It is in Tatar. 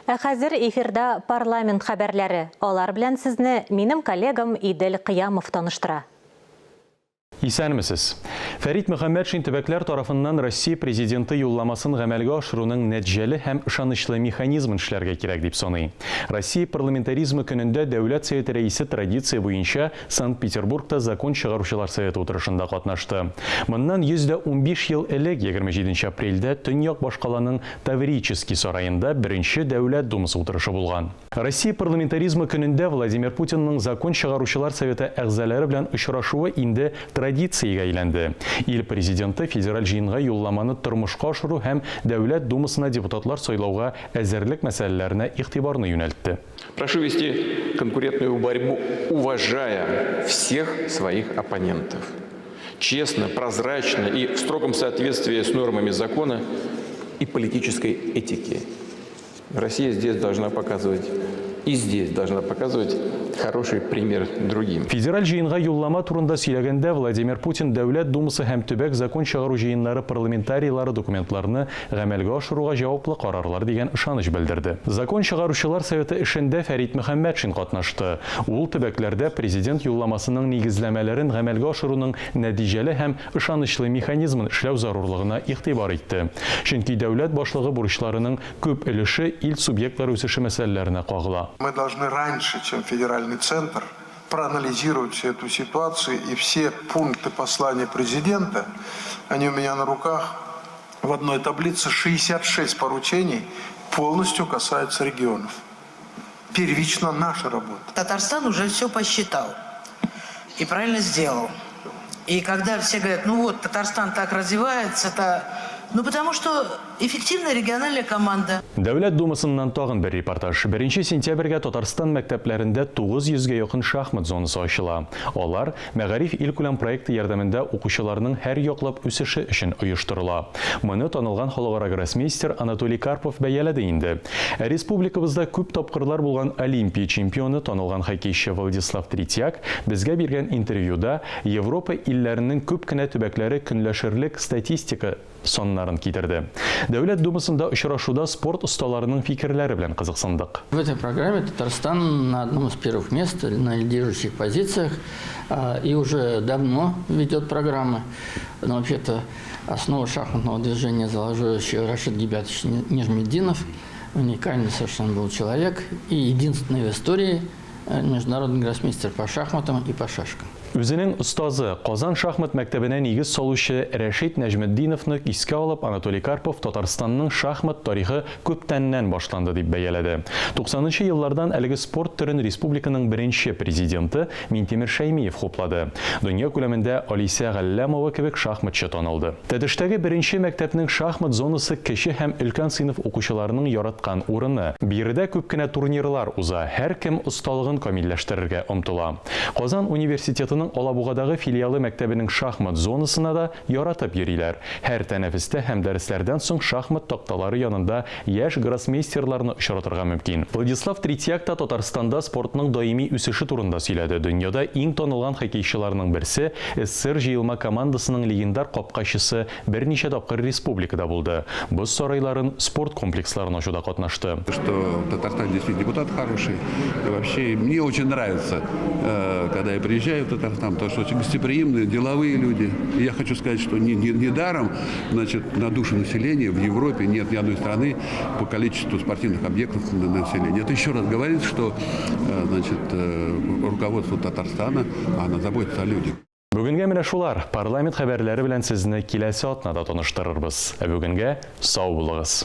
Ә хәзер эфирда парламент хәбәрләре. Алар белән сезне минем коллегам Идел Кыямов таныштыра. Исәнмесез. Фәрит Мөхәммәтшин төбәкләр тарафыннан Россия Президенты юлламасын гамәлгә ашыруның нәтиҗәле һәм ышанычлы механизмын эшләргә кирәк дип саный. Россия парламентаризмы көнендә Дәүләт Советы Рәисе традиция буенча Санкт-Петербургта Закон чыгаручылар советы утырышында катнашты. Моннан 115 ел элек, 27 апрельдә, төньяк башкаланың Таврический сараенда беренче Дәүләт Думасы утырышы булган. Россия парламентаризмы көнендә Владимир Путинның Закон чыгаручылар советы әгъзалары белән очрашуы инде традициягә әйләнде. Ил Президенты Федераль Җыенга юлламаны тормышка ашыру һәм Дәүләт Думасына депутатлар сайлауга әзерлек мәсьәләләренә игътибарны юнәлтте. Прошу вести конкурентную борьбу, уважая всех своих оппонентов. Честно, прозрачно и в строгом соответствии с нормами закона и политической этики. Россия здесь должна показывать и здесь должна показывать хороший пример другим. Федераль җыенга юллама турында сөйләгәндә Владимир Путин Дәүләт Думасы һәм төбәк закон чыгару җыеннары парламентарийлары документларны гамәлгә ашыруга җаваплы карарлар дигән ышаныч белдерде. Закон чыгаручылар советы эшендә Фәрит Мөхәммәтшин катнашты. Ул төбәкләрдә Президент юлламасының нигезләмәләрен гамәлгә ашыруның нәтиҗәле һәм ышанычлы механизмын эшләү зарурлыгына игътибар итте. Чөнки дәүләт башлыгы бурычларының күп өлеше ил субъектлары үсеше мәсьәләләренә кагыла. Мы должны раньше, чем федеральный центр, проанализировать всю эту ситуацию и все пункты послания президента, они у меня на руках, в одной таблице 66 поручений полностью касаются регионов. Первично наша работа. Татарстан уже все посчитал и правильно сделал. И когда все говорят, ну вот, Татарстан так развивается, это... Ну потому что эффективная региональная команда. Дәүләт Думасыннан тагын бер репортаж. Беренче сентябрьгә Татарстан мәктәпләрендә 900 гә якын шахмат зонасы ачыла. Алар Мәгариф илкүләм проекты ярдәмендә укучыларның һәрьяклап үсеше өчен оештырыла. Моны танылган халыкара гроссмейстер Анатолий Карпов бәяләде инде. Ә республикабызда күп тапкырлар булган Олимпия чемпионы, танылган хоккейчы Владислав Третьяк безгә биргән интервьюда Европа илләренең күп кенә төбәкләре көнләшерлек статистика саннарын китерде. Дәүләт Думасында очрашуда спорт осталарының фикерләре белән кызыксындык. В этой программе Татарстан на одном из первых мест, на лидирующих позициях, и уже давно ведет программы. Но вообще-то основу шахматного движения заложил еще Рашид Гибятович Нижмеддинов. Уникальный совершенно был человек и единственный в истории международный гроссмейстер по шахматам и по шашкам. Үзенең остазы, Казан шахмат мәктәбенә нигез салучы Рәшит Нәҗметдиновны искә алып, Анатолий Карпов Татарстанның шахмат тарихы күптәннән башланды дип бәяләде. Туксанынчы еллардан әлеге спорт төрен республиканың беренче президенты Минтимер Шәймиев хуплады. Дөнья күләмендә Алисә Галләмова кебек шахматчы танылды. Тәтештәге беренче мәктәпнең шахмат зонасы кече һәм өлкән сыйныф укучыларының яраткан урыны. Биредә күп кенә турнирлар уза, һәркем осталыгын камилләштерергә омтыла. Казан университетының Алабугадагы филиалы мәктәбенең шахмат зонасына да яратып йөриләр. Һәр тәнәфестә һәм дәресләрдән соң шахмат такталары янында яшь гроссмейстерларны очратырга мөмкин. Владислав Третьяк та Татарстанда спортның даими үсеше турында сөйләде. Дөньяда иң танылган хоккейчыларның берсе, СССР җыелма командасының легендар капкачысы берничә тапкыр республикада булды. Боз сарайларын, спорт комплексларын ачуда катнашты. Что в Татарстане действительно депутат хороший. И вообще мне очень нравится, когда я приезжаю в Татарстан, потому что очень гостеприимные, деловые люди. И я хочу сказать, что недаром, значит, на душу населения в Европе нет ни одной страны по количеству спортивных объектов на население. Это еще раз говорит, что, значит, руководство Татарстана, оно заботится о людях. Бүгенгә менә шулар. Парламент хәбәрләре белән сезне киләсе атнада таныштырырбыз. Ә бүгенгә сау булыгыз.